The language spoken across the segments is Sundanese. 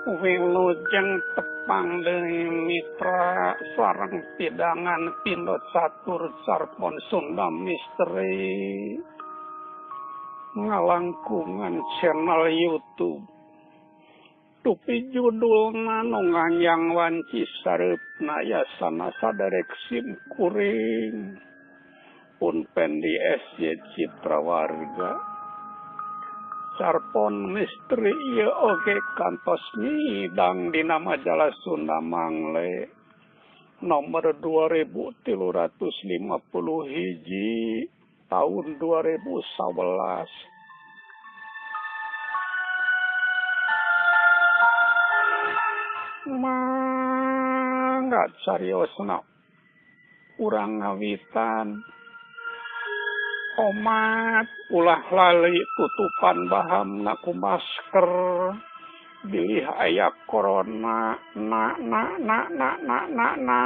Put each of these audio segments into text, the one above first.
Wilujeng tepang deui mitra sareng pidangan pindot catur carpon Sunda Misteri ngalangkungan channel YouTube tupi judulna nu nganjang wanci sareupna yasana saderek sim kuring pun Pendi SJ Citra Warga. Carpon misteri ieu oge kantos midang dina majalah Sunda Mangle nomor 2351 tahun 2011. Mangga cariosna urang ngawitan. Omat ulah lali tutupan bahamna ku masker bilih aya corona na na na na na na na.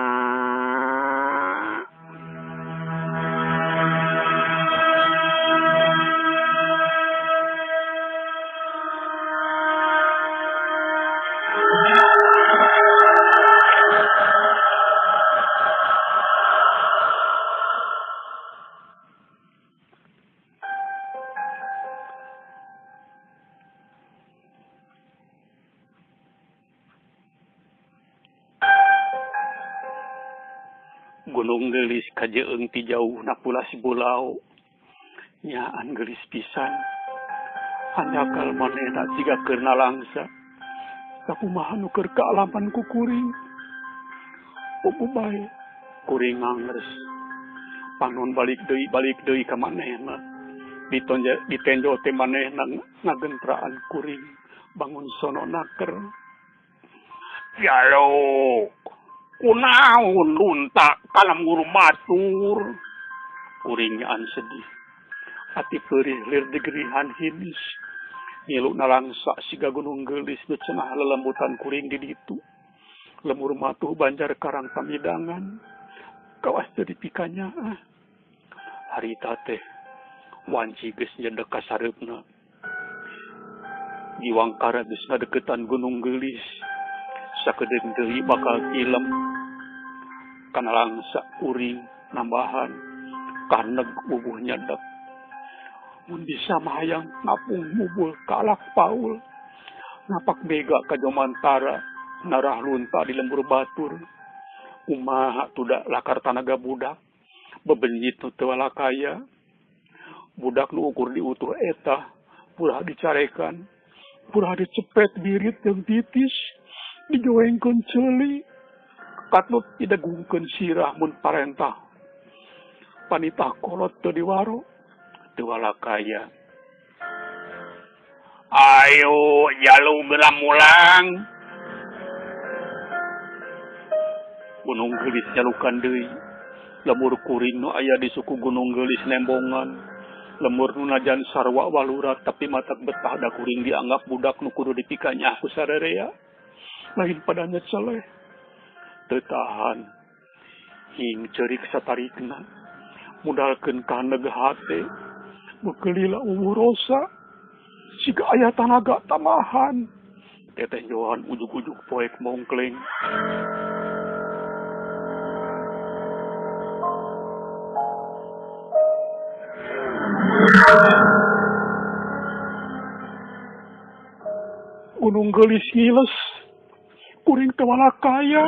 Gunung Geulis kajeung ti jauh na pulas bulau nyaan geulis pisan hanjakal manehna siga keur nalangsa sakumaha nu keur kaalaman ku kuring pupu bae kuring ngangres panon balik deui ka manehna ditenjo teh manehna ngagentraan kuring bangun sono naker jalo kunaon lunta kalam guru batur kuring nyaan sedih ati peurih lir digerihan hinis ngilu nalangsa siga gunung geulis nu cenah lelembutan kuring di ditu lemur matuh banjar karang pamidangan kawas teu dipikanya harita teh wanci geus nyedek ka sareupna Giwangkara geus ngadeukeutan gunung geulis sakedeung deui bakal tilem kana langsa kuring nambahan kaneg bubuh nyedek mun bisa mah hayang ngapung mubul ka alak paul napak mega ka jomantara narah lunta di lembur batur kumaha tuda lakar tanaga budak bebenyit nu teu walakaya budak nu ukur diutuh eta purah dicarekan purah dicepet birit jeung titis dijoengkeun ceuli katut didegungkeun sirah mun parentah panitah kolot teu diwaro teu walakaya. Ayo jalu geura mulang Gunung Geulis nyalukan deui lemur kuring nu aya di suku Gunung Geulis nembongan lemur nu najan sarwa walurat tapi matak betah da kuring dianggap budak nu kudu dipikanyah ku sarerea lain padanya celeh teu tahan hing ceurik satarikna mudalkeun kaneg hate bekelila umur rosa siga aya tanaga tambahan teteh Johan ujug-ujug poek mongkleng. Gunung Geulis ngiles kuring teu walakaya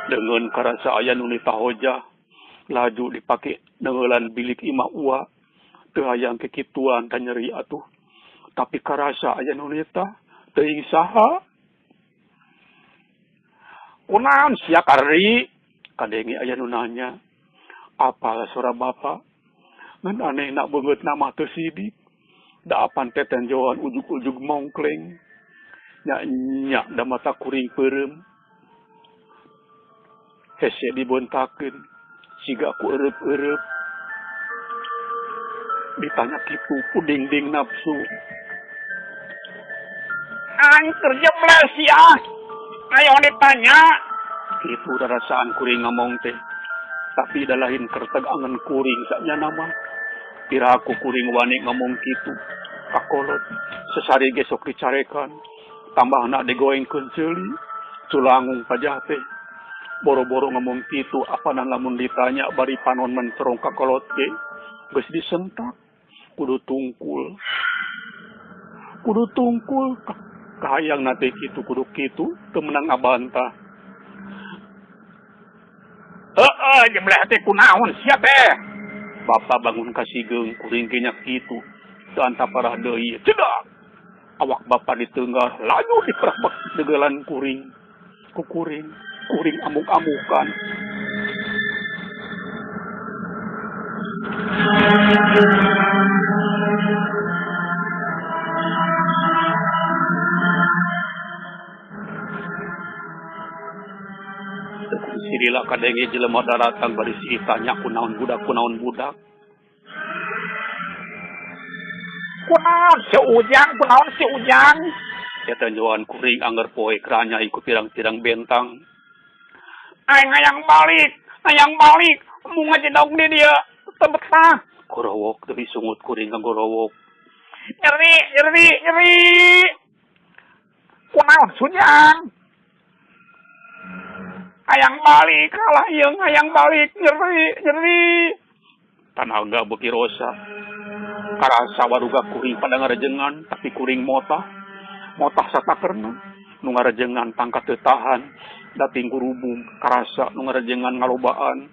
dengan karasa aya nu nitahojah laju dipake neunggeulan bilik imah ua teu hayang kikituan da nyeri atuh tapi karasa aya nu nitah teuing saha kunaon sia kari kadenge aya nu nanya apal sora bapa ngan aneh nak beungeutna mah teu sidik da apan tetenjoan ujug-ujug mongkleng nya nya da mata kuring peureum hese dibontakeun siga ku eureub-eureub ditanya kitu ku dingding nafsu aing keur jebles sia ayo ditanya kitu rarasaan kuring ngomong teh tapi da lain kerteg angen kuring sanyana mah. Piraku kuring wani ngomong kitu ka kolot sesari ge sok dicarekan tambahna digoengkeun ceuli culangung pajah teh boro-boro ngomong kitu apanan lamun ditanya bari panon mencerong ka kolot ge geus disentak kudu tungkul kahayang na teh kitu kudu kitu teu meunang ngabantah. Heeh jebleh teh kunaon sia teh. Bapa bangun ka sigeung kuring ge nya kitu teu antaparah deui cedak. Awak bapa diteunggar laju diperebek deugeulan kuring ku kuring kuring amuk-amukan. Sirila kadenge jelema daratang bari silih tanya kunaon budak kunaon budak. Kunaon si Ujang, kunaon si Ujang. Eta nyoan kuring angger poe keranyai ku pirang-pirang bentang. Aing hayang balik, hayang balik, mung ngajedog di dieu teu betah. Gorowok deui sungut kuring ngagorowok. Nyeri, nyeri, nyeri. Kunaon si Ujang? Hayang balik, kalah ieung hayang balik, nyeri, nyeri. Tanaga beuki rosa. Karasa waruga kuring pada ngarejengan, tapi kuring motah. Motah satakerna. Nu ngarejengan tangkat teu tahan, dating gurubung, karasa nu ngarejengan ngalobaan.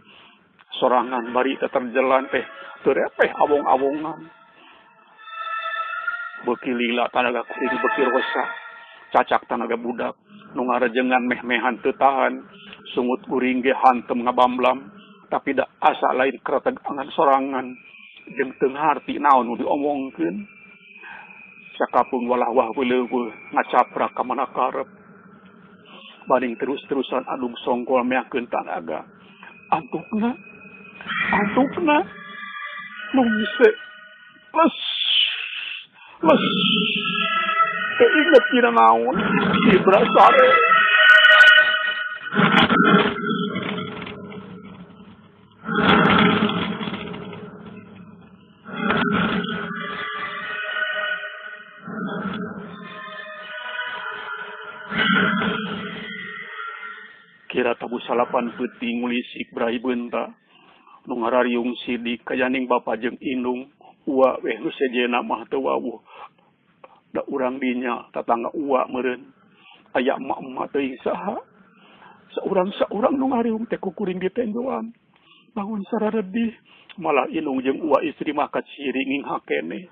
Sorangan bari teu terjelan teh, teu repeh awong-awongan. Beuki lila tanaga kuring beuki rosa. Cacak tanaga budak, nu ngarejengan meh-mehan teu tahan. Sungut kuring ge hantem ngabamblam. Tapi da asa lain kerategangan sorangan jeung teu ngarti naon nu diomongkeun. Sakapeung walah wah weuleuweuh ngacaprak ka mana karep. Banding terus-terusan adung songkol meakeun tanaga. Antukna, antukna, nungse, les, les, teu inget dina naon, ibra sare. Kira tabuh salapan peuting ngulisik brai beunta. Nu ngarariung sidik kayaning bapa jeung indung ua weh nu sejena mah teu wawuh. Da urang dinya tatangga ua meureun. Aya emak-emak teuing saha. Saurang-saurang nu ngariung teh kukuring ditenjoan. Bangun sararedih malah indung jeung ua istri mah kaciri nginghak keneh.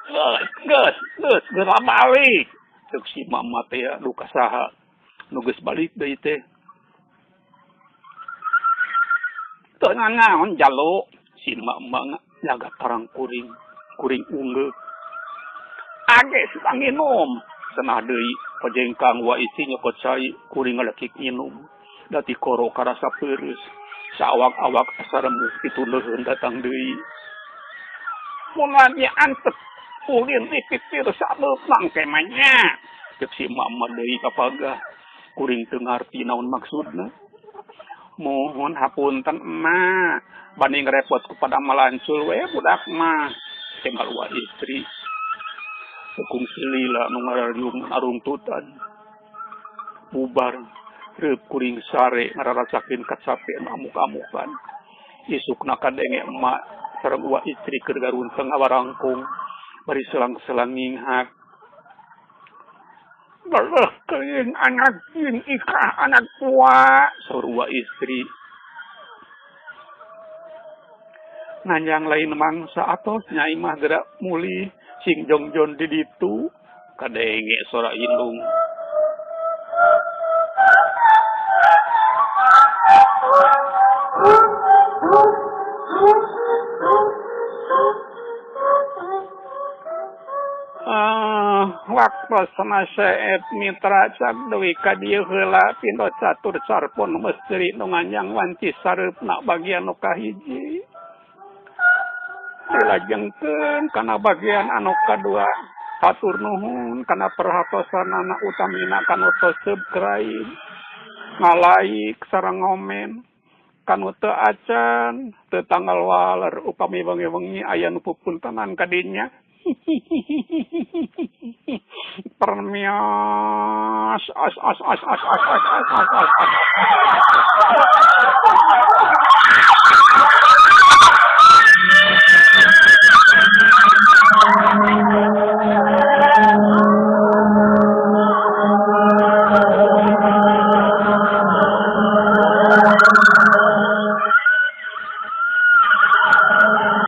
Geus, geus, geus, geura balik. Ceuk si mama teh nu ka saha. Nu geus balik deui teh. Teu nanaon jalu si emak-emak nyaga tarang kuring, kuring unggeuk. Age sedang nginum. Cenah deui pajengkang wa istri nyokot cai kuring ngalekik nginum. Da tikoro karasa peureus. Saawak-awak asa remuk pituneuheun datang deui. Mun lagi antep ulin di pipir sabeuk mangke mah nya. Ceuk si emak-emak deui kapagah. Kuring teu ngarti naon maksudna. Mohon hapunten emak, banding repot kepada malancul we budak mah. Cenah uwa istri. Kungsi lila nu ngarariung arungtutan. Bubar reup kuring sare ngararasakeun kacapean amuk-amukan. Isukna kadenge emak sareng uwa istri keur garunteng ngawarangkung bari selang-selang nginghak. Beleuh teuing anak jeung ikah anak tua, saur uwa istri. Nganjang lain mangsa atos nyai mah geura mulih sing jongjon di ditu kadenge sora indung. Waktosna seet mitra cak deui ka dieu heula pino catur carpon mesteri nu nganjang wanci sareupna bagian nu kahiji. Dilajengkeun kana bagian anu kadua. Hatur nuhun kana perhatosanana utamina kana tos subscribe. Ngalaik sareng ngomen kanu teu acan teu tanggal waler upami wengi-wengi aya nu pupuntenan ka dinya. Permios os os os os os os os os os os.